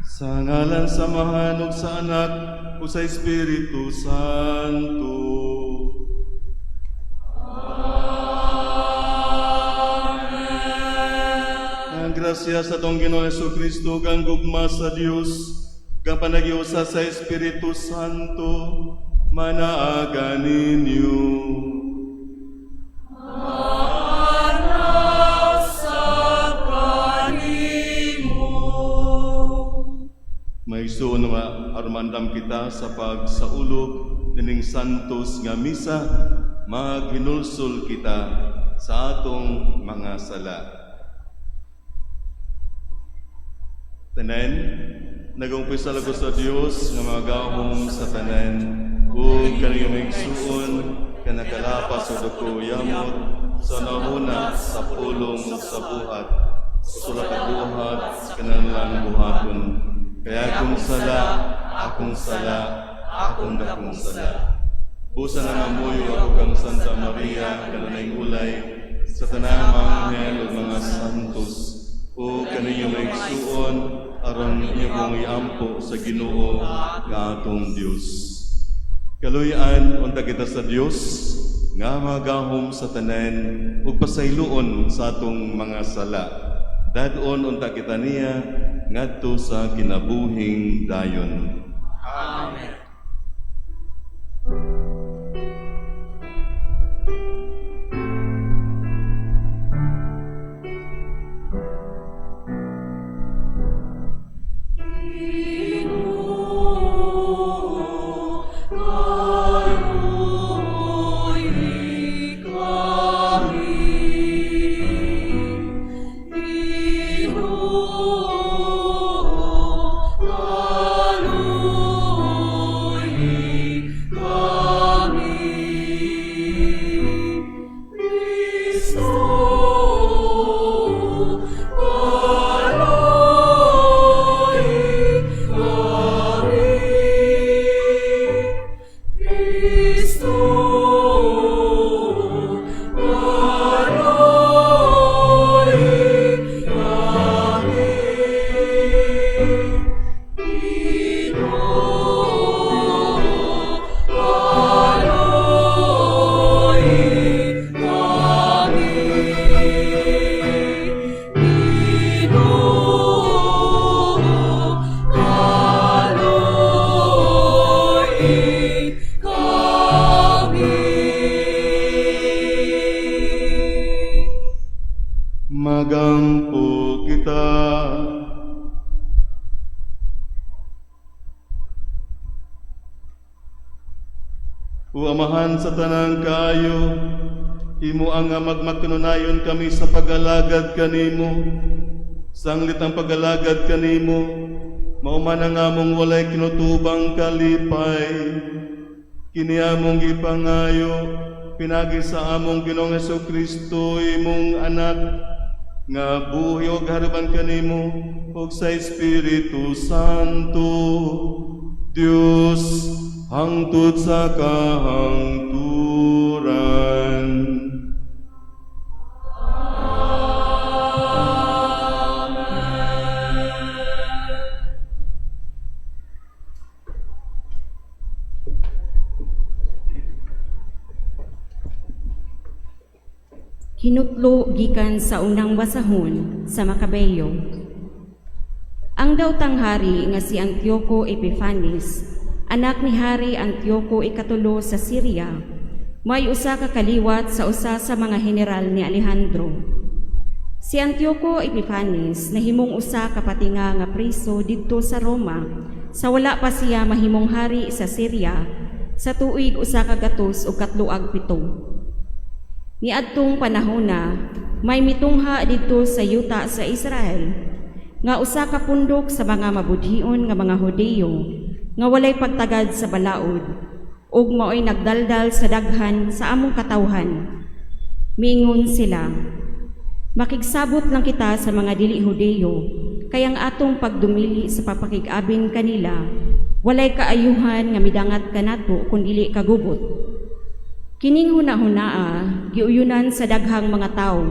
Sa ngalan sa Amahan ug sa Anak ug sa Espiritu Santo. Amen. Ang grasya sa atong Ginoong Kristo, kang gugma sa Dios, kang panagiusa sa Espiritu Santo, manaaga ninyo. Sa kanimo. Mga igsoon nga aron kita sa pagsaulog nining santos nga misa, maghinulsol kita sa atong mga sala. Tanan, nagumpisal ako sa Dios nga magahom sa tanan, ug kaniyong igsuon kanakalapas sa dako yamot sa nahuna sa pulong ug sa buhat, sa buhat kanang buhaton. Kaya akong sala, akong sala, akong dakong sala. Busa na ngamuyo ako kang Santa Maria, kanunay ulay, sa tanang mga anghel ug mga santos, o kaninyo mga igsuon, aron inyo kong iampo sa Ginoo nga atong Dios. Kaluy-an unta kita sa Dios nga magahom sa tanan ug pasayloon sa atong mga sala. Dad-on unta kita niya ngadto sa kinabuhing dayon. Amen. Ginoo, kaluoyi kami. Ginoo, kaluoyi kami. Kristo, kaluoyi kami. Kristo, kaluoyi kami. Ginoo, kaluoyi kami. Ginoo, kaluoyi kami. Magampo kita. O Amahan sa tanang kaayo, himo ang nga magmakanunayon kami sa pag-alagad kanimo. Sanglit ang pag-alagad kanimo, mauman ang among walay kinutubang kalipay. Kini among gipangayo, pinagi sa among Ginoong Kristo, imong anak, nga buhi og haruban kanimo ug sa Espiritu Santo, Dios, hangtod sa kahangturan. Amen. Hinutlo gikan sa unang basahon sa Makabeyo. Ang daotang hari nga si Antioco Epifanes, anak ni Hari Antioco ikatulo sa Syria, may usa ka kaliwat sa usa sa mga general ni Alejandro. Si Antioco Epifanes nahimong usa ka patinga nga priso didto sa Roma sa wala pa siya mahimong hari sa Syria sa tuig 137. Niadtong panahona, may mitungha didto sa yuta sa Israel nga usa ka pundok sa mga mabudhion nga mga Hudiyo nga walay pagtagad sa balaod ug maoy nagdaldal sa daghan sa among katawhan. Miingon sila, "Makigsabot lang kita sa mga dili Hudiyo, kay ang atong pagdumili sa pagpakig-abin kanila walay kaayuhan nga midangat kanato kun dili kagubot." Kining hunahunaa giuyunan sa daghang mga tawo,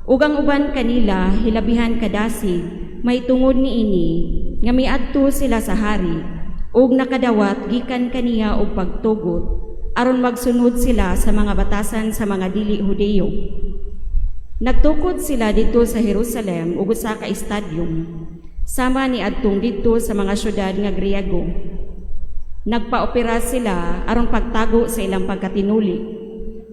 ug ang uban kanila hilabihan kadasig mahitungod niini. nga miadto sila sa hari ug nakadawat gikan kaniya og pagtugot aron magsunod sila sa mga batasan sa mga dili Hudeyo. Nagtukod sila didto sa Jerusalem ug usa ka stadium, sama ni adtong didto sa mga syudad nga Griego. Nagpaopera sila aron pagtago sa ilang pagkatinuli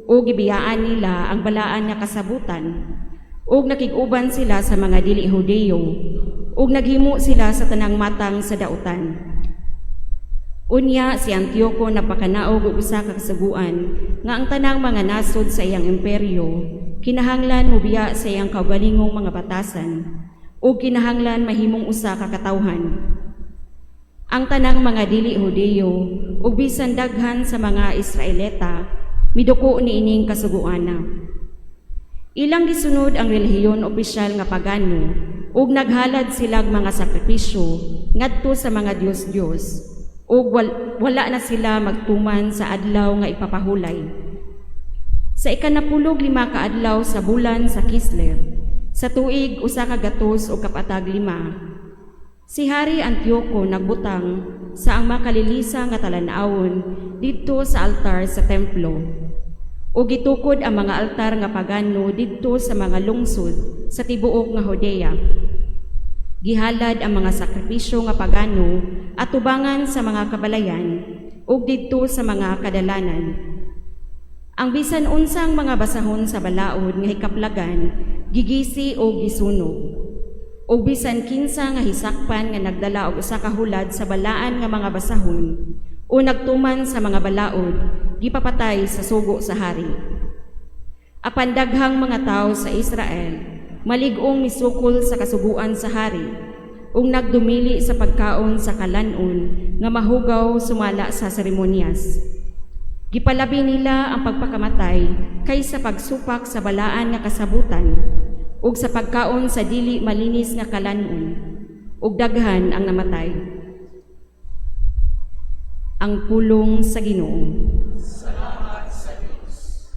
ug gibiyaan nila ang balaan nga kasabutan ug nakig-uban sila sa mga dili Hudeyo ug naghimo sila sa tanang matang sa dautan. Unya si Antioco napakanaog og usa ka kasuguan nga ang tanang mga nasod sa iyang imperyo kinahanglan mobiya sa iyang kaugalingong mga batasan ug kinahanglan mahimong usa ka katawhan. Ang tanang mga dili Hudeyo ug bisan daghan sa mga Israelita miduko niining kasuguana. Ilang gisunod ang relihiyon opisyal nga pagano ug naghalad silag mga sakripisyo ngadto sa mga dios-dios ug wala na sila magtuman sa adlaw nga ipapahulay. Sa 15 ka adlaw sa bulan sa Kislev, sa tuig 185, si Hari Antioco nagbutang sa ang makalilisa nga talan-awon didto sa altar sa templo. Ug gitukod ang mga altar nga pagano didto sa mga lungsod sa tibuok nga Judea. Gihalad ang mga sakripisyo nga pagano atubangan sa mga kabalayan ug didto sa mga kadalanan. Ang bisan unsang mga basahon sa balaod nga hikaplagan gigisi o gisunog. O bisan kinsa nga hisakpan nga nagdala og usa ka hulad sa balaan nga mga basahon o nagtuman sa mga balaod gipapatay sa sugo sa hari. Apan daghang mga tawo sa Israel malig-ong misukol sa kasuguan sa hari ug nagdumili sa pagkaon sa kalan-on nga mahugaw sumala sa seremonyas. Gipalabi nila ang pagpakamatay kaysa pagsupak sa balaan nga kasabutan ug sa pagkaon sa dili malinis nga kalan-on, ug daghan ang namatay. Ang pulong sa Ginoo. Salamat sa Diyos.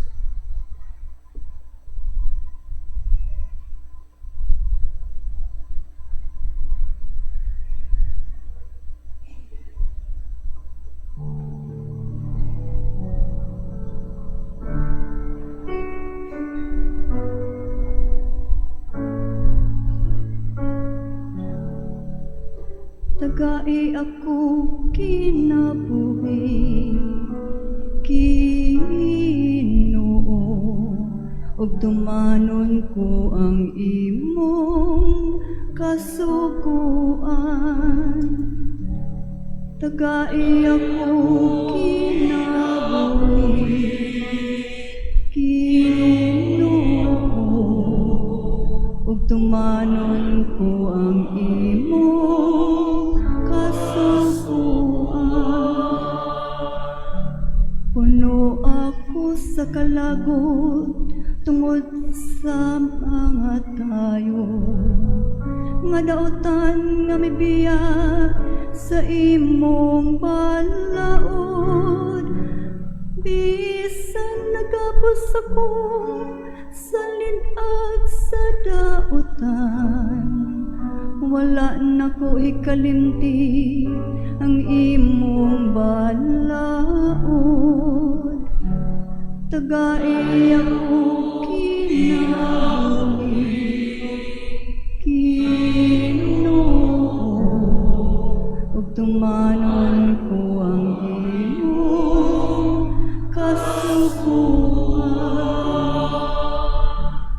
Tagai ako kinabuhi, Ginoo, ug tumanon ko ang imong kasuguan. Tagai ako kinabuhi, Ginoo, ug tumanon ko ang imong kasuguan. Puno ako sa kalagot tungod sa mga tayo nga dautan nga mibiya sa imong balaod. Bisan nagapos ako sa lin-ag sa dautan, wala na ko ikalimti ang imong balaod. Tagai ako kinabuhi, Ginoo, ug tumanon ko ang imong kasuguan.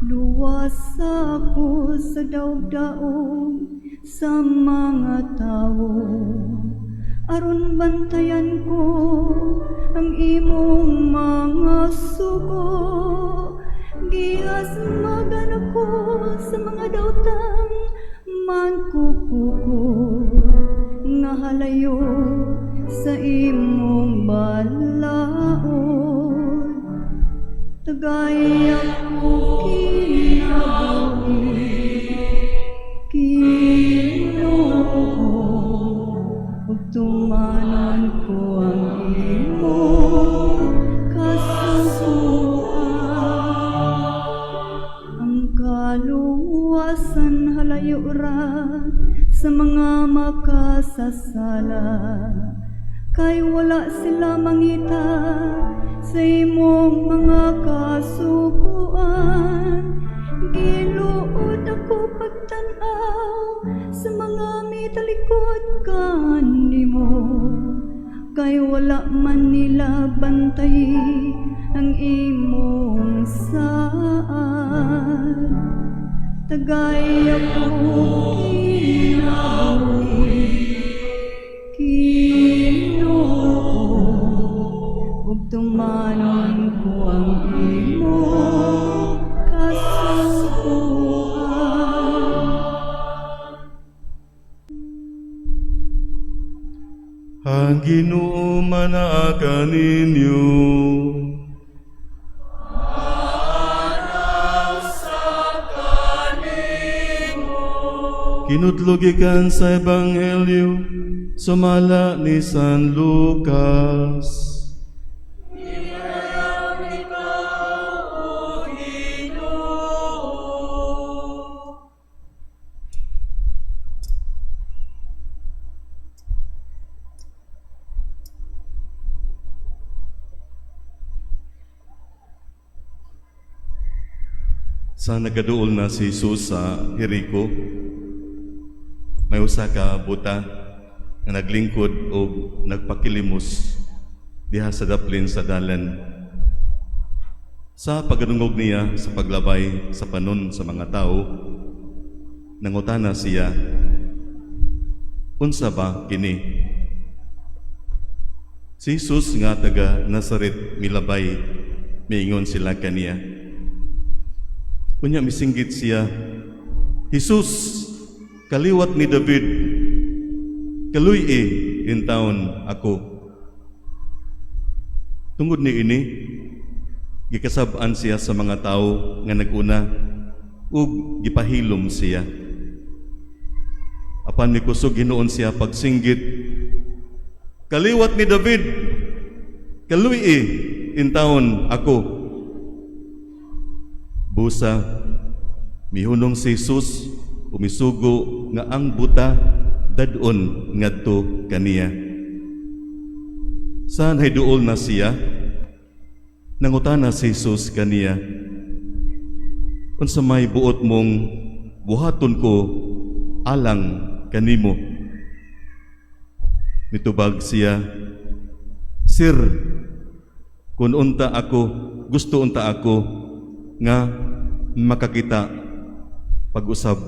Luwas ako sa daog-daog sa mga tawo, aron bantayan ko ang imong mga sugo. Gihasmagan ako sa mga daotang mangkukukot nga halayo sa imong balaod. Tagai ako kinabuhi, Ginoo, ug tumanon ko ang imong kasuguan. Ang kaluwasan halayo ra sa mga makasasala, kay wala sila mangita sa imong mga kasuguan. Giluod ako pagtan-aw sa mga mitalikod kanimo, kay wala man nila bantay ang imong saad. Tagay ako kinabuhi, Ginoo, ug tumanon ko ang imong kasuguan. Ang Ginoo manaa kaninyo. Kinutlo gikan sa Ebanghelyo sumala ni San Lucas. Sa nagaduol na si Jesus sa Jericho, may usa ka buta nga naglingkod og nagpakilimos diha sa daplin sa dalan. Sa pagdungog niya sa paglabay sa panon sa mga tao, nangutana siya, "Unsa ba kini?" Si Jesus nga taga Nazaret milabay, miingon sila kaniya. Unya misinggit siya, "Jesus, kaliwat ni David, kaluy-i intawon ako." Tungod ni ini, gikasab-an siya sa mga tawo nga naguna ug gipahilom siya. Apan mikusog hinuon siya pagsinggit, "Kaliwat ni David, kaluy-i intawon ako." Busa, mihunong si Jesus, umisugo nga ang buta dad-on ngadto kaniya. Sa nahiduol na siya, nangutana si Jesus kaniya, "Unsa may buot mong buhaton ko alang kanimo?" Mitubag siya, "Sir, kun unta ako, gusto unta ako nga makakita pag-usab."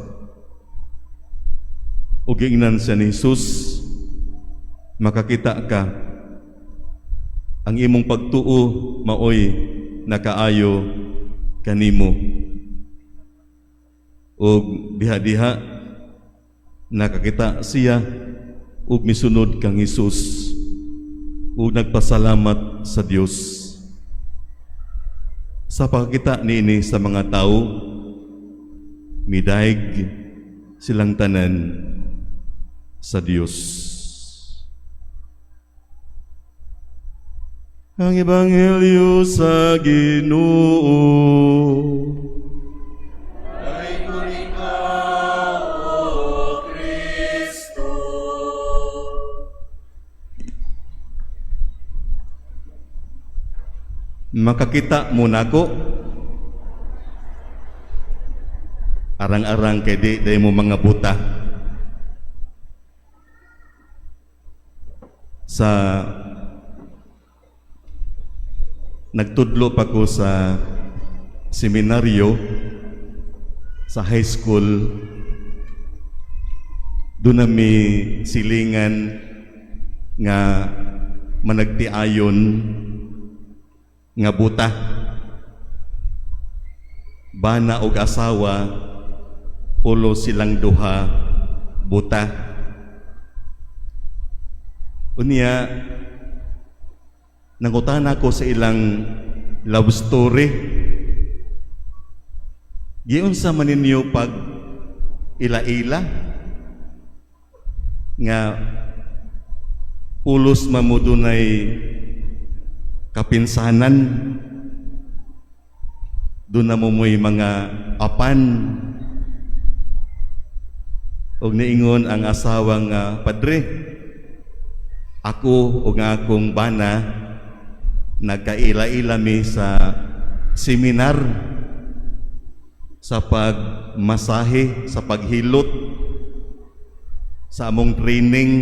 Ug giingnan siya ni Jesus, "Makakita ka. Ang imong pagtuo maoy nakaayo kanimo." Og diha-diha nakakita siya ug misunod kang Hesus ug nagpasalamat sa Dios. Sa pagkakita niini sa mga tao, midayeg silang tanan sa Dios. Ang Ebanghelyo sa Ginoo. Makakita mo nako. Arang-arang kay di day mo mga buta. Sa nagtudlo pa ko sa seminaryo sa high school, doon na mi silingan nga managtiayon nga buta. Bana og asawa, ulo silang duha buta. Unya nangutana ko sa ilang love story. Giunsa man ninyo pag ila-ila nga pulos man mo dunay kapinsanan, doon na mo mo'y mga apan. Ug niingon ang asawa nga, "Padre, ako ug ang akong bana nagkaila-ila mi sa seminar sa pagmasahe, sa paghilot, sa among training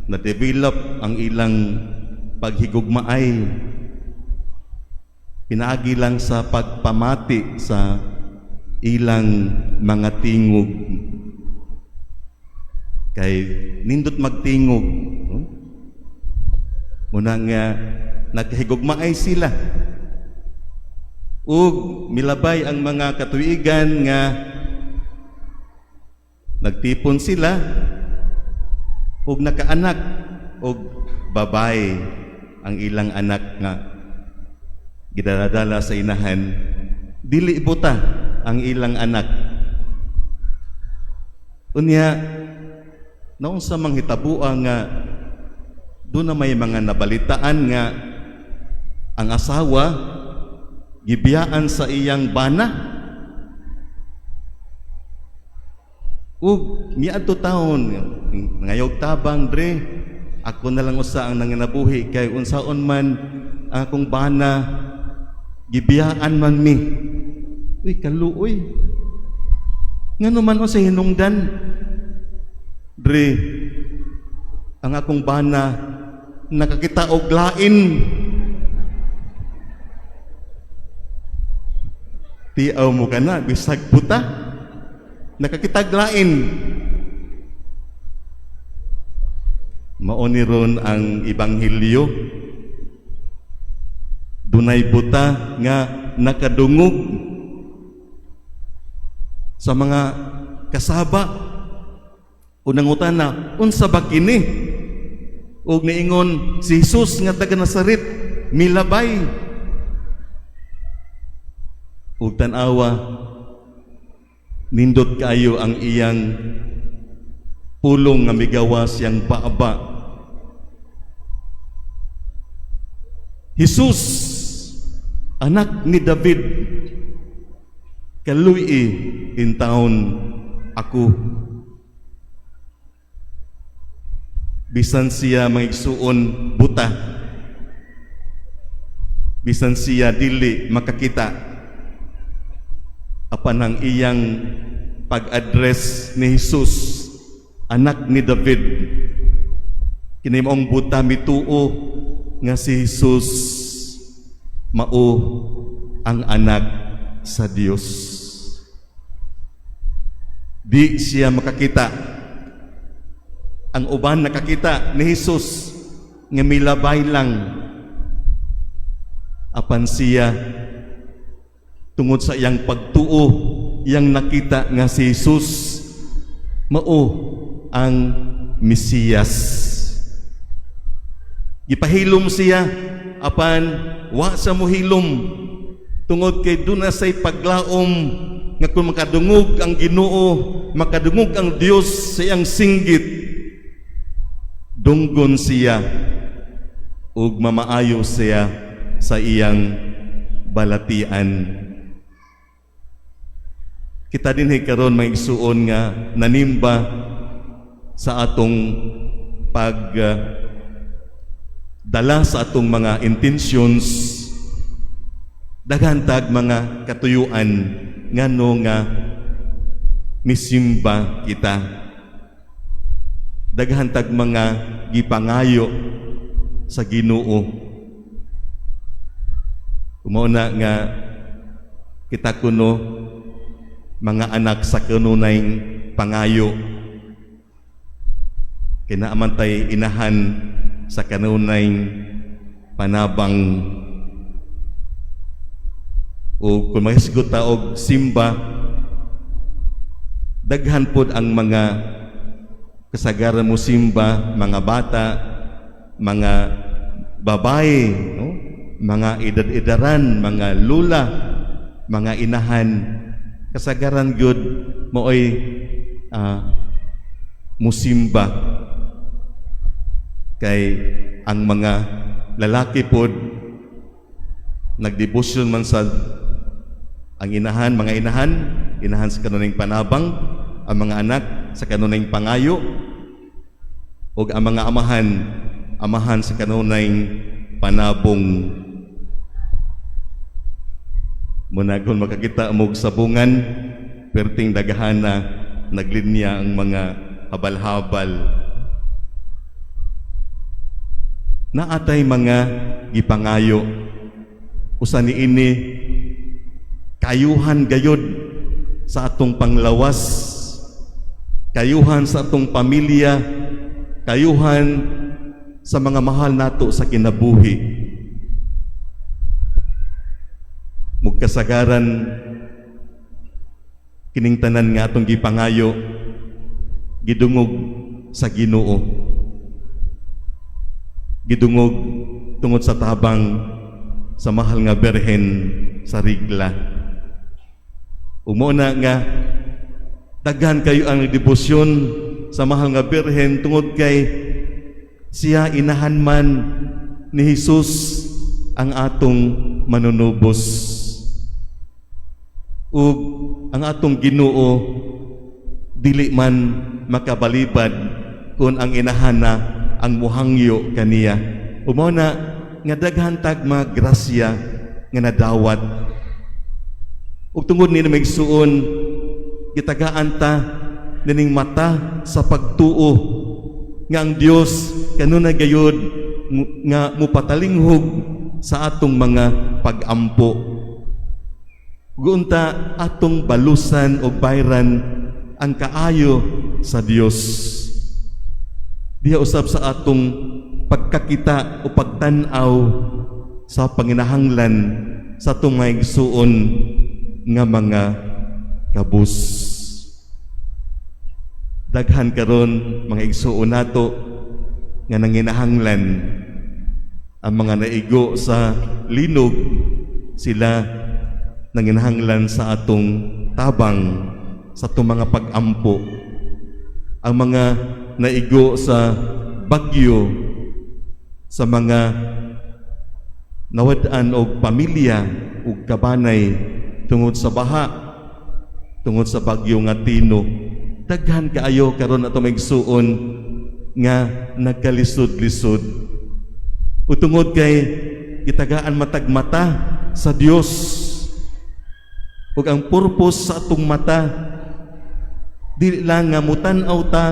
na-develop ang ilang paghigugmaay pinaagi lang sa pagpamati sa ilang mga tingog." Kay nindot magtingog, no? Muna nga naghigugmaay sila. Ug milabay ang mga katuigan nga nagtipon sila ug nakaanak og babae ang ilang anak nga gidaladala sa inahan. Dili buta ang ilang anak. Unya naunsa mang hitabua nga doon na may mga nabalitaan nga ang asawa gibiyaan sa iyang bana. Ug miadto taon ngayog tabang, "Dre, ako na lang usa ang nanginabuhi kay unsaon man ang akong bana, gibiyaan man mi." Uy, kaluoy. Ngano man, sa hinungdan? "Dre, ang akong bana nakakita og lain." Tiaw mo ka na, bisag buta. Nakakitag lain. Mao ni ron ang ebanghelyo. Dunay buta nga nakadungog sa mga kasaba. Unang utana, "Unsa ba kini?" Ug niingon, "Si Jesus nga taga Nazaret milabay." Ug tan-awa, nindot kaayo ang iyang pulong nga migawas siyang baaba. "Jesus, anak ni David, kaluy intawon ako." Bisan siya, mga igsuon, buta, bisan siya dili makakita, apan ang iyang pag-address ni Jesus, "Anak ni David," kini maong buta mituo nga si Jesus mao ang anak sa Dios. Di siya makakita. Ang uban nakakita ni Jesus nga milabay lang. Apan siya, tungod sa iyang pagtuo, iyang nakita nga si Jesus mao ang Mesiyas. Gipahilom siya, apan wa sa mohilom tungod kay duna say paglaom nga kung makadungog ang Ginoo, makadungog ang Dios sa iyang singgit, dunggon siya ug mamaayo siya sa iyang balatian. Kita dinhi karon, mga igsuon, nga nanimba sa atong pag dala sa atong mga intentions, daghan tag mga katuyuan ngano nga misimba kita. Daghan tag mga gipangayo sa Ginoo. Mao na nga kita kuno mga anak sa kanunay pangayo. Kay naa man tay inahan sa kanunay panabang. O kung mahisgot ta og simba, daghan pod ang mga kasagaran mo simba, mga bata, mga babae, no? Mga edad-edaran, mga lula, mga inahan, kasagaran gyud maoy musimba. Kay ang mga lalaki pod nagdebosyon man sa ang inahan, mga inahan. inahan sa kanunayng panabang, ang mga anak sa kanunayng pangayo, ug ang mga amahan, amahan sa kanunayng panabong. Muna kung makakita mo og sabungan, perting daghana naglinya ang mga habal-habal. Naatay mga gipangayo. Usa niini, kayuhan gayod sa atong panglawas, kayuhan sa atong pamilya, kayuhan sa mga mahal nato sa kinabuhi. Mugkasagaran kining tanan nga atong gipangayo, gidungog sa Ginoo. Gidungog tungod sa tabang sa mahal nga Birhen sa Rigla. Umuna nga daghan kayo ang debosyon sa mahal nga Birhen tungod kay siya inahan man ni Jesus ang atong manunubos. Ug ang atong Ginoo dili man makabalibad kung ang inahana ang muhangyo kaniya. Mao na nga daghan tag mga grasya nga nadawat. Ug tungod ni maigsuon, gitagaan ta nining mata sa pagtuo nga ang Dios kanunay gayud nga mupatalinghog sa atong mga pag-ampo. Gunta atong balusan o bayran ang kaayo sa Dios. Diha usab sa atong pagkakita o pagtan-aw sa panginahanglan sa atong mga igsuon nga mga kabus. Daghan karon mga igsuon nato nga nanginahanglan. Ang mga naigo sa linog, sila nanginahanglan sa atong tabang, sa atong mga pag-ampo. Ang mga naigo sa bagyo, sa mga nawad-an og pamilya ug kabanay tungod sa baha, tungod sa bagyo nga Tino. Daghan kaayo karon ato maigsuon nga nagkalisod-lisod. O tungod kay gitagaan matag mata sa Dios, ug ang purpose sa atong mata dili lang nga mutan-aw ta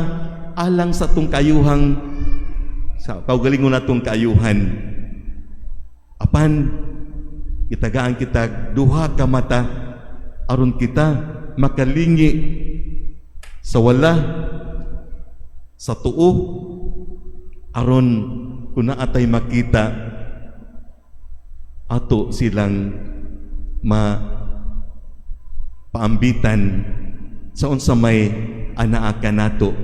alang sa atong kayuhang sa kaugalingon natong kaayuhan. Apan gitagaan kita duha ka mata aron kita makalingi sa wala sa tuo, aron kun naa tay makita ato silang ma paambitan sa unsa may anaa kanato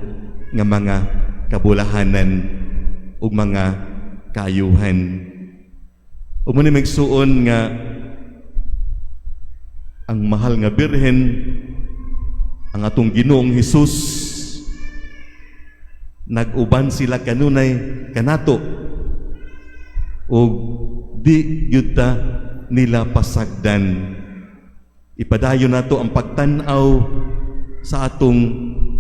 nga mga kabulahanan ug mga kaayuhan. Ug mao ni, maigsuon, nga ang mahal nga Birhen, ang atong Ginoong Hesus, nag-uban sila kanunay kanato ug di gyud ta nila pasagdan. Ipadayon nato ang pagtan-aw sa atong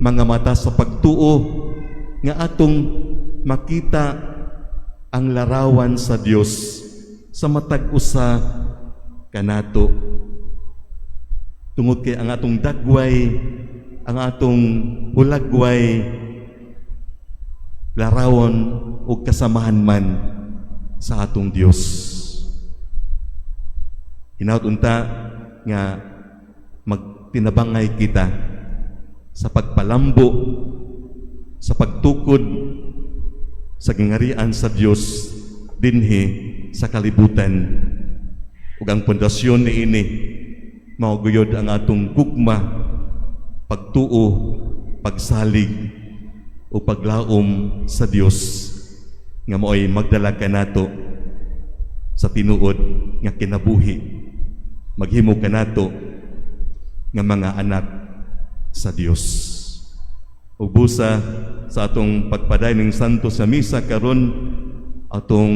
mga mata sa pagtuo nga atong makita ang larawan sa Dios sa matag usa kanato. Tungod kay ang atong dagway, ang atong hulagway, larawan ug kasamahan man sa atong Dios. Hinaut unta nga magtinabangay kita sa pagpalambo, sa pagtukod sa gingarian sa Dios dinhi sa kalibutan. Ug ang pundasyon niini mao guyod ang atong gugma, pagtuo, pagsalig o paglaom sa Dios nga mao'y magdala kanato sa tinuod nga kinabuhi, maghimo kanato nga mga anak sa Dios. Ug busa sa atong pagpadayon ng Santo sa Misa karon, atong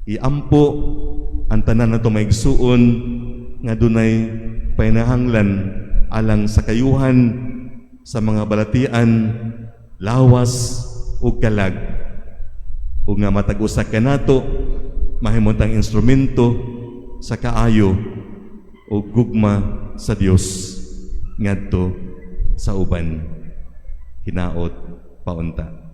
iampo ang tanan nato maigsuon nga dunay panahanglan alang sa kayuhan sa mga balatian, lawas ug kalag, ug nga matag usa kanato mahimo tang instrumento sa kaayo o gugma sa Dios ngadto sa uban. Hinaot paunta.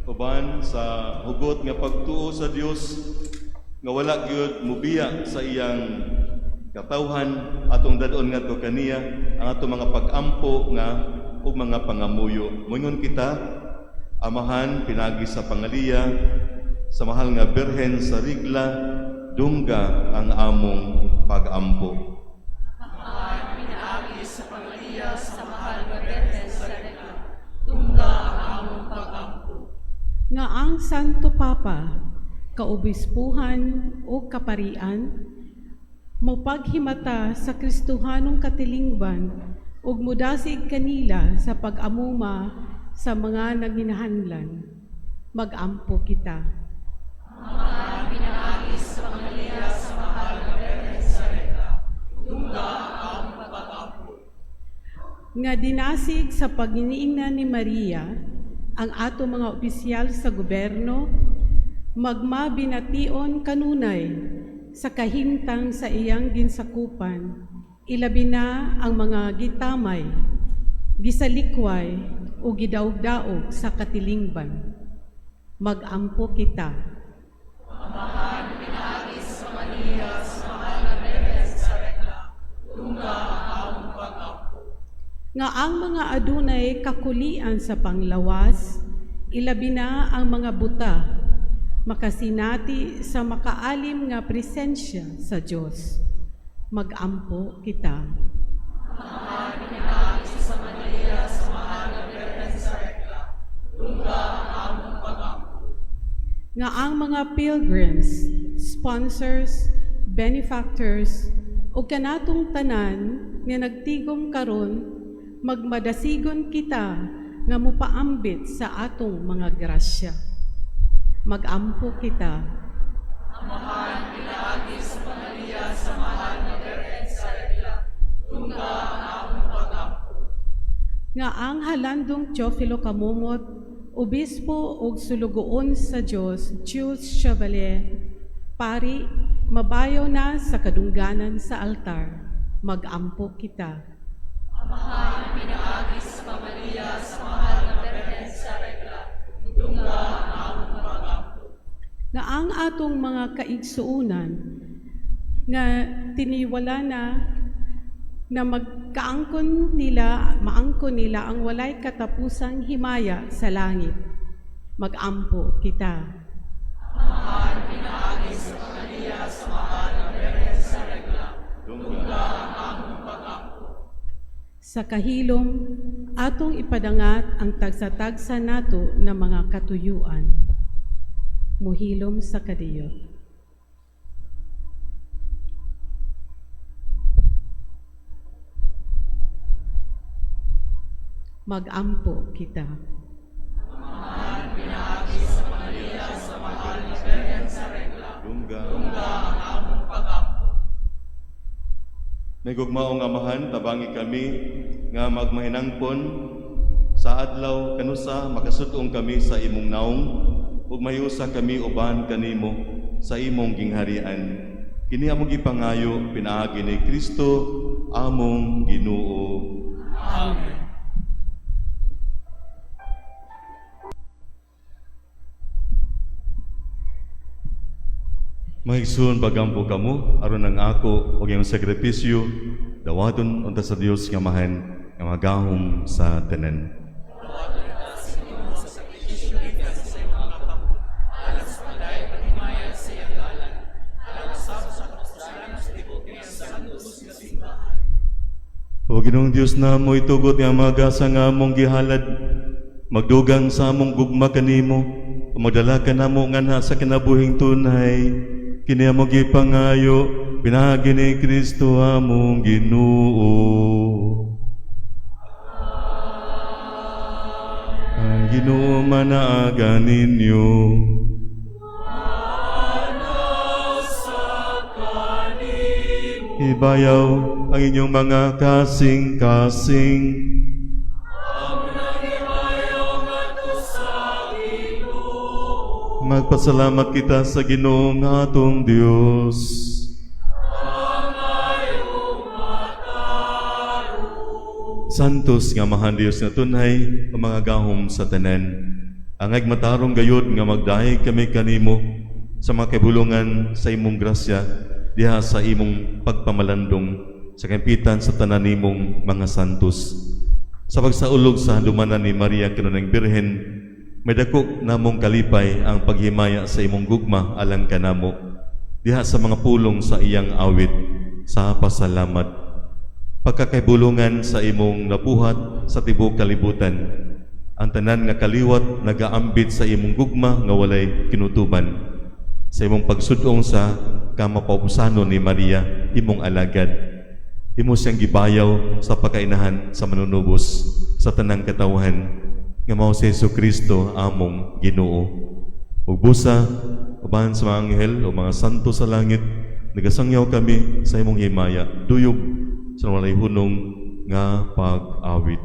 Uban sa hugot nga pagtuo sa Dios nga wala gyud mubiya sa iyang katawhan, atong dad-on ngadto kaniya ang atong mga pag-ampo nga ug mga pangamuyo. Moingon kita, Amahan, pinagi sa pangaliya sa mahal nga Birhen sa Rigla, dungga ang among pag-ampo. Pinaagi sa pangaliya sa mahal nga Birhen sa Regla, tungga ang among pag-ampo. Nga ang Santo Papa, kaobispuhan o kaparian, mopaghimata sa Kristohanong katilingban ug mudasig kanila sa pag-amuma sa mga nanginahanglan. Magampo kita. Pinaagi sa pangaliya sa mahal nga Birhen sa Regla, tungga ang among pag-ampo. Nga dinasig sa paginiingnan ni Maria ang ato mga opisyal sa gobyerno, magmabination kanunay sa kahimtang sa iyang ginsakupan, ilabi na ang mga gitamay, gisalikway o gidaog-daog sa katilingban. Magampo kita. Pinaagi sa pangaliya sa mahal nga Birhen sa Regla, tungga ang among pag-ampo. Nga ang mga adunay kakulian sa panglawas, ilabi na ang mga buta, makasinati sa makaalim nga presensya sa Dios. Magampo kita. Pinaagi sa pangaliya sa mahal nga Birhen sa Regla, tungga ang among pag-ampo. Nga ang mga pilgrims, sponsors, benefactors, o kanatong tanan nga nagtigom karon, magmadasigon kita nga mupaambit sa atong mga grasya. Magampo kita. Pinaagi sa pangaliya sa mahal nga Birhen sa Regla, tungga ang among pag-ampo. Nga ang halandong Teofilo Kamumot, obispo ug sulugoon sa Dios, Jules Chevalier, pari, mabayo na sa kadungganan sa altar. Magampo kita. Amahan, pinaagi sa pangaliya sa mahal nga Birhen sa Regla, tungga ang among pag-ampo. Nga ang atong mga kaigsuunan nga tiniwala na na magkaangkon nila, maangkon nila ang walay katapusang himaya sa langit. Magampo kita. Pinaagi sa pangaliya sa mahal nga Birhen sa Regla, Dungga ang among pag-ampo. Sa kahilom, atong ipadangat ang tagsa-tagsa nato na mga katuyuan. Muhilom sa kadiyot. Magampo kita. Pinaagi sa pangaliya sa mahal nga Birhen sa Regla, Dungga. tungga ang among pag-ampo. May gugmaong Amahan, tabangi kami nga magmahinangpon sa adlaw kanusa makasud-ong kami sa imong naong ug mahiusa kami uban kanimo sa imong gingharian. Kini among gipangayo pinaagi ni Kristo among Ginoo. Amen. Mga igsoon, pagampo kamo aron ang ako ug iyang sakripisyo dawaton unta sa Dios nga Amahan nga magahom sa tanan. Sa sakripisyo gikan sa imong mga kamot, alang sa panday paghimaya sa iyang ngalan, alang usab sa katusaran sa tibuok niyang santos nga simbahan. O Ginoong Diyos namo, itugot nga mga gasa nga among gihalad, magdugang sa among gugma kanimo, ug magdala kanamo nganha sa kinabuhing tunay. Kini among gipangayo pinaagi ni Kristo among Ginoo. Ang Ginoo manaaga ninyo. Ibayaw ang inyong mga kasing-kasing. Magpasalamat kita sa Ginoo nga atong Dios. Santos nga Amahan Dios nga tunay ang mga gahom sa tanan. Angay matarong gayod nga magdayeg kami kanimo sa mga kabulungan sa imong grasya diha sa imong pagpamalandong sa kampitan sa tanan nimong mga santos. Sa pagsaulog sa handumanan ni Maria Kanunayng Birhen, may dako namong kalipay ang paghimaya sa imong gugma alang kanamo diha sa mga pulong sa iyang awit sa pasalamat. Pagkakaibulungan sa imong nabuhat sa tibuok kalibutan, ang tanan nga kaliwat nagaambit sa imong gugma nga walay kinutuban. Sa imong pagsudong sa kamapaubusanon ni Maria, imong alagad, imo siyang gibayaw sa pagkainahan sa manunubos sa tanang katawhan nga mao si Jesu Kristo among Ginoo. Ug busa uban sa mga anghel o mga santo sa langit, nagasangyaw kami sa imong himaya, duyog sa walay hunong nga pag-awit.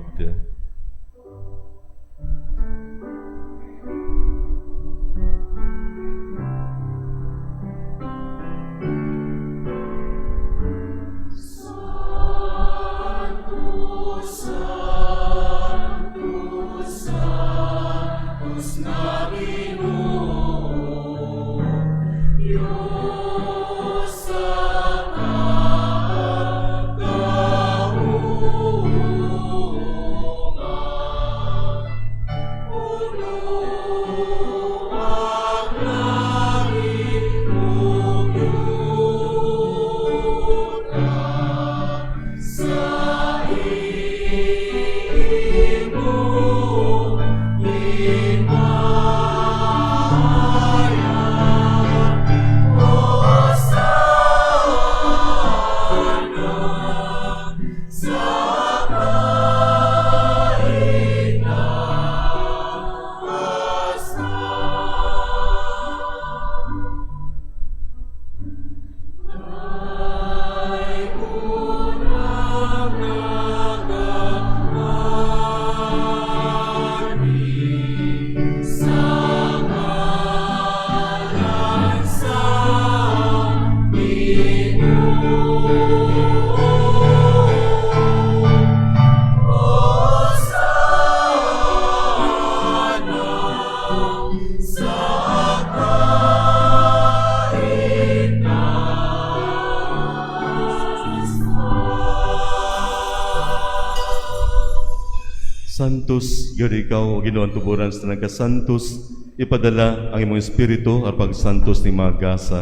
Santos, gyud ikaw, Ginoo ang tuburan sa tanang kasantos, ipadala ang imong espiritu aron pagsantos ni mga gasa,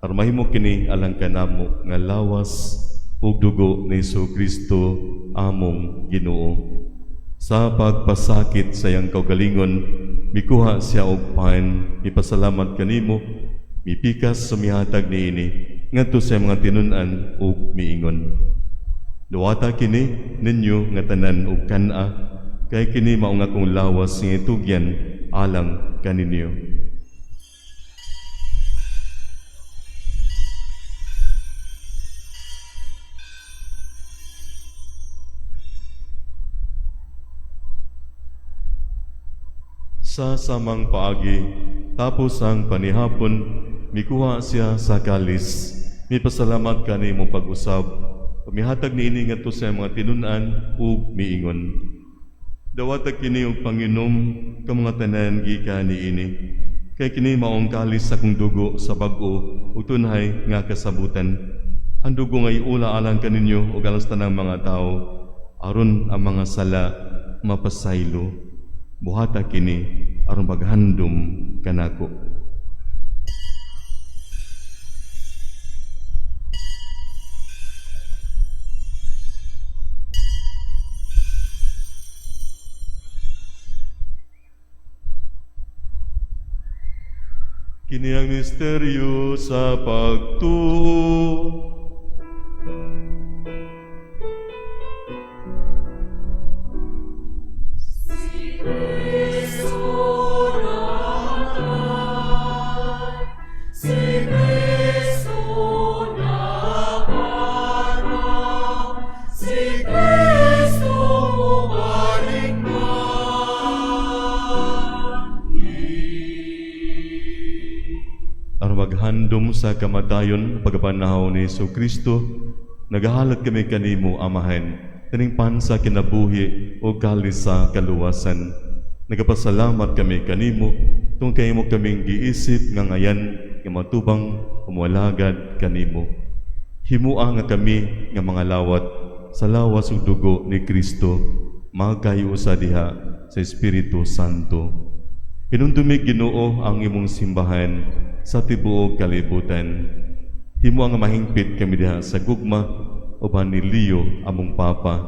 aron mahimo kini alang kanamo nga lawas ug dugo ni Jesu Kristo among Ginoo. Sa pagpasakit sa iyang kaugalingon, mikuha siya og pan, mipasalamat kanimo, mipikas sumihatag niini ngadto sa iyang mga tinun-an ug miingon. Duwata kini ninyo nga tanan og kan-a, kay kini mao nga akong lawas nga itugyan alang kaninyo. Sa samang paagi, tapos ang panihapon, mikuha siya sa kalis. Mipasalamat kanimo pag-usab. Mihatag niini ngadto sa mga tinun-an ug miingon. Dawata kini og panginom ka mga tanan gikan niini. Kay kini maong kalis sa akong dugo sa bag-o ug tunhay nga kasabutan. Ang dugo nga iula alang kaninyo ug alang sa tanang mga tawo, aron ang mga sala mapasaylo. Buhata kini aron maghandom kanako. Kini ang misteryo sa pagtuo. Si Kristo napanaw, si Kristo mubalik na. Aron maghandom sa kamatayon pagpanaw ni Hesus Kristo, nagahalat kami kanimo, Amahan, kaning pan sa kinabuhi o kalis sa kaluwasan. Nagapasalamat kami kanimo tungod kay imo kaming giisip nga ngayan nga matubang umualagad kanimo. Himua nga kami nga mga lawat sa lawas ug dugo ni Kristo magkahiusa diha sa Espiritu Santo. Hinumdumi, Ginoo, ang imong simbahan sa tibuok kalibutan. Himo nga mahingpit kami diha sa gugma uban ni Leo among Papa,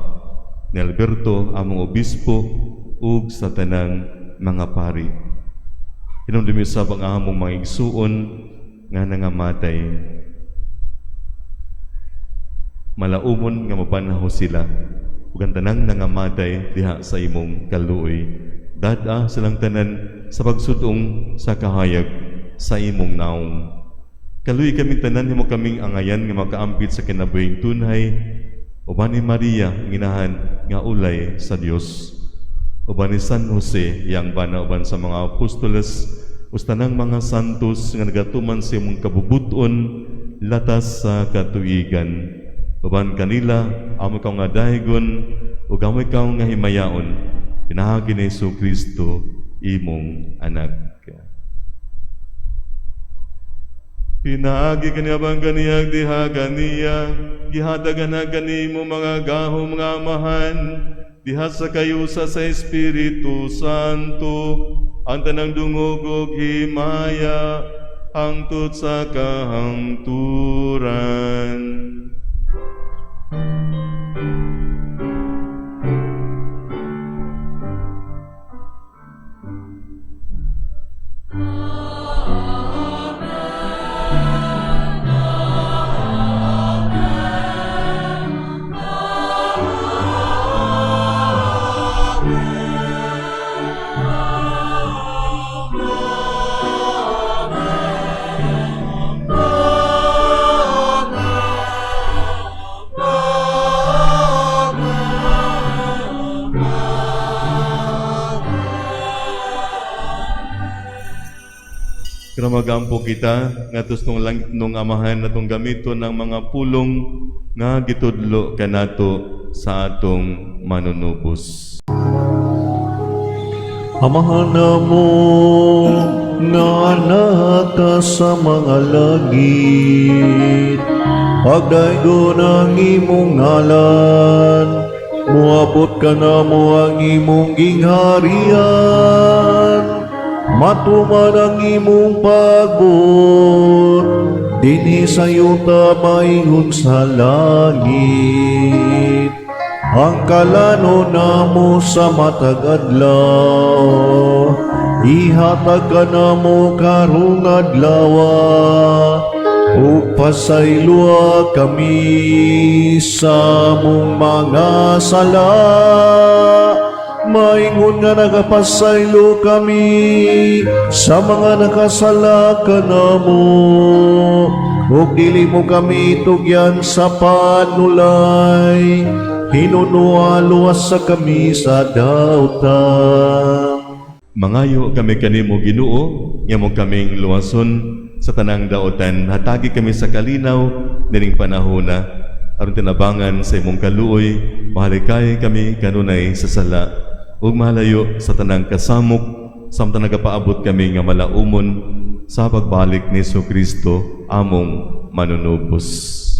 ni Alberto among Obispo ug sa tanang mga pari. Hinumdumi usab ang among mga igsuon nga nangamatay. Malaumon nga mabanhaw sila ug ang tanang nangamatay diha sa imong kaluoy. Dad-a silang tanan sa pagsud-ong sa kahayag sa imong naong. Kaluoyi kami tanan, himo kaming angayan nga makaambit sa kinabuhing tunhay uban ni Maria, ang inahan nga ulay sa Dios, uban ni San Jose, iyang bana, uban sa mga apostoles ug tanang mga santos nga nagatuman sa imong kabubuton latas sa katuigan. Uban kanila, amo ikaw nga daygon ug amo ikaw nga himayaon pinaagi ni Hesus Kristo, imong anak. Pinaagi kaniya, uban kaniya, diha kaniya, gihatagan na kanimo mga gahom nga Amahan, diha sa kayusa sa Espiritu Santo, ang tanang dungog ug himaya, hangtod sa kahangturan. Pero magampo kita ngadto sa atong langitnong Amahan, atong gamiton ang mga pulong nga gitudlo kanato sa atong manunubos. Amahan namo nga naa ka sa mga langit, pagdaygon ang imong ngalan, muabot kanamo ang imong gingharian, matuman ang imong pagbuot, dinhi sa yuta maingon sa langit. Ang kalanon namo sa matag adlaw, ihatag kanamo karong adlaw, ug pasayloa kami sa among mga sala, maingon nga nagapasaylo kami sa mga nakasala kanamo, ug dili mo kami tugyan sa panulay, hinunoa luwasa kami sa dautan. Mangayo kami kanimo, Ginoo, nga imo kaming luwason sa tanang daotan. Hatagi kami sa kalinaw nining panahona aron tinabangan sa imong kaluoy, mahalikay kami kanunay sa sala ug mahalayo sa tanang kasamok samtang nagapaabot kami nga malaumon sa pagbalik ni Kristo among manunubos.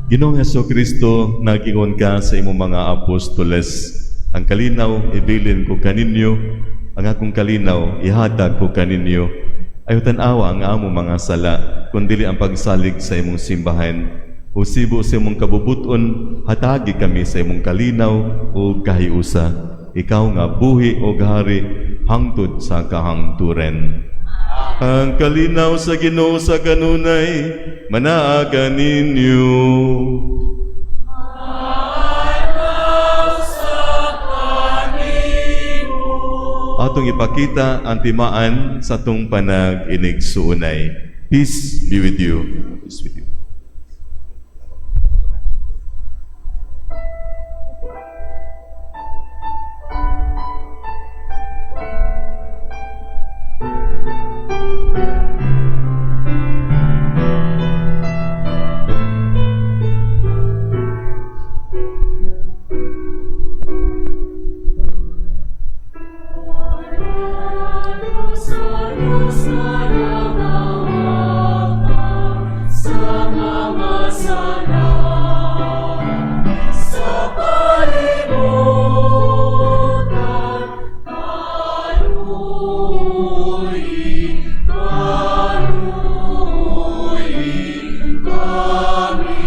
Ginoong Hesukristo, nag-ingon ka sa imong mga apostoles, "Ang kalinaw ibilin ko kaninyo, ang akong kalinaw ihatag ko kaninyo. Ayaw tan-awa ang among mga sala, kundili ang pagsalig sa imong simbahan. Usibo sa imong kabubuton, hatagi kami sa imong kalinaw ug kahiusa. Ikaw nga buhi ug hari hangtod sa kahangturan." Ang kalinaw sa Ginoo sa kanunay manaaga ninyo. Atong ipakita ang timaan sa atong panag-inigsuonay. Peace be with you. Peace with you. Sa Diyos na nangawagtang sa mga sala sa kalibutan, kaluoyi, kaluoyi kami.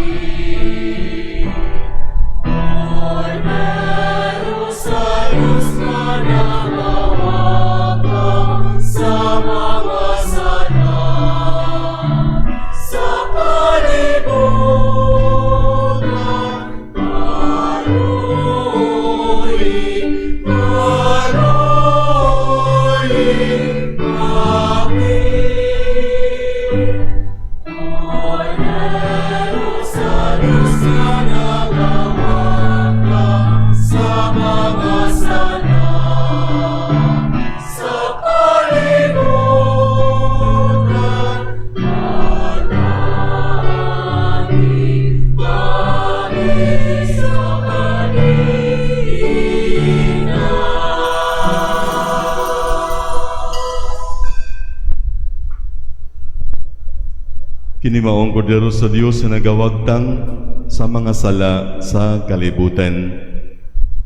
Kordero sa Diyos na nangawagtang sa mga sala sa kalibutan, kaluoyi, kaluoyi kami. Kordero sa Diyos na nangawagtang sa mga sala sa kalibutan, hatagi kami sa kalinaw. Kini mao ang Kordero sa Dios na nagawagtang sa mga sala sa kalibutan.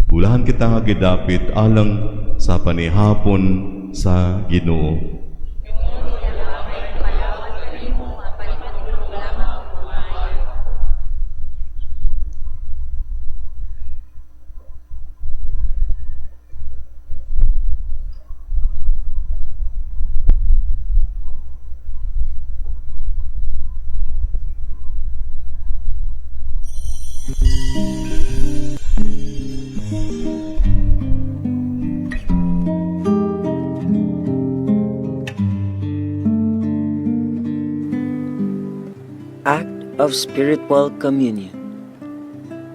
Bulahan kita nga gidapit alang sa panihapon sa Ginoo. Palawan kanimo apan ipatulog lamang ang maayo. Act of Spiritual Communion.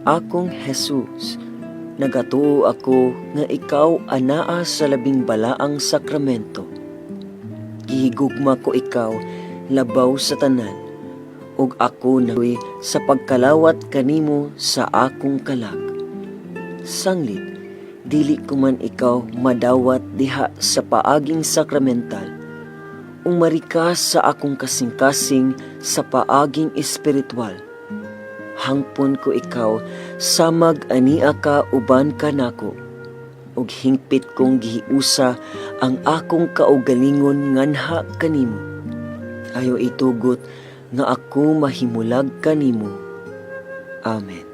Akong Jesus, nagatuo ako nga ikaw anaa sa labing balaang sakramento. Gihigugma ko ikaw labaw sa tanan, ug ako nahuy sa pagkalawat kanimo sa akong kalag. Sanglit, dili ko man ikaw madawat diha sa paaging sakramental, umari ka sa akong kasing-kasing sa paaging espiritual. Hangpon ko ikaw samag ania ka uban kanako, ug hingpit kong gihiusa ang akong kaugalingon nganha kanimo. Ayo itugot nga ako mahimulag kanimo. Amen.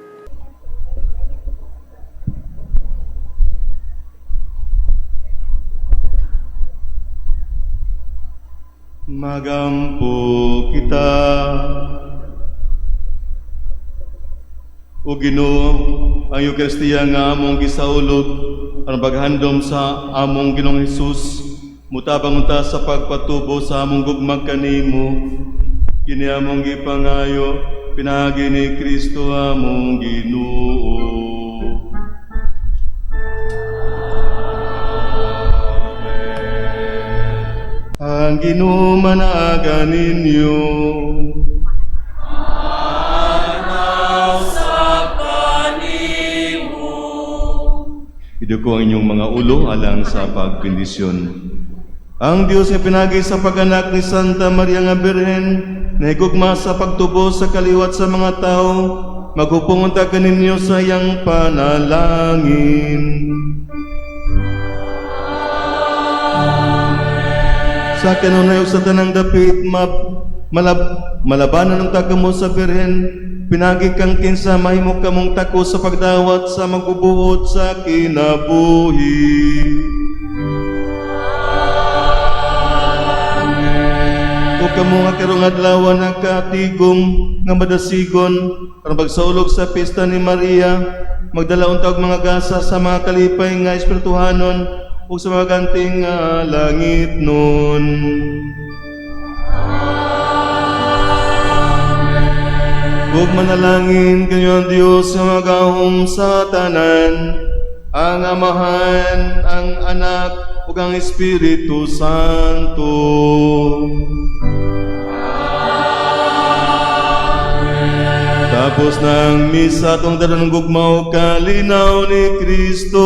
Magampo kita. O Ginoo, ang Eukaristiya nga among gisaulog aron paghandom sa among Ginoong Hesus, mutabang unta sa pagpatubo sa among gugma kanimo. Kini among gipangayo pinaagi ni Kristo among Ginoo. Ang Ginoo manaaga ninyo. Sa kanimo. Iduko ang inyong mga ulo alang sa pagbendisyon. Ang Diyos nga pinaagi sa pag-anak ni Santa Maria nga Birhen, Nahigugma sa pagtubos sa kaliwat sa mga tao, maghupong unta kaninyo sa iyang panalangin. Sa kanunay ug sa tanang dapit malabanan ang kamo sa Birhen, pinagi kang kinsa mahimo kamong tako sa pagdawat sa magbubuot sa kinabuhi. O kamo nga karong adlaw nagkatigom nga madasigon aron pagsaulog sa pista ni Maria, magdala unta og mga gasa sa mga kalipay nga espirituhanon ug sa mga ganting nga langit nun. Ug manalangin kanyo ang Dios nga magahom sa tanan, ang Amahan, ang Anak, ug ang Espiritu Santo. Tapos ng misa, itong dala ng gugma o kalinaw ni Kristo.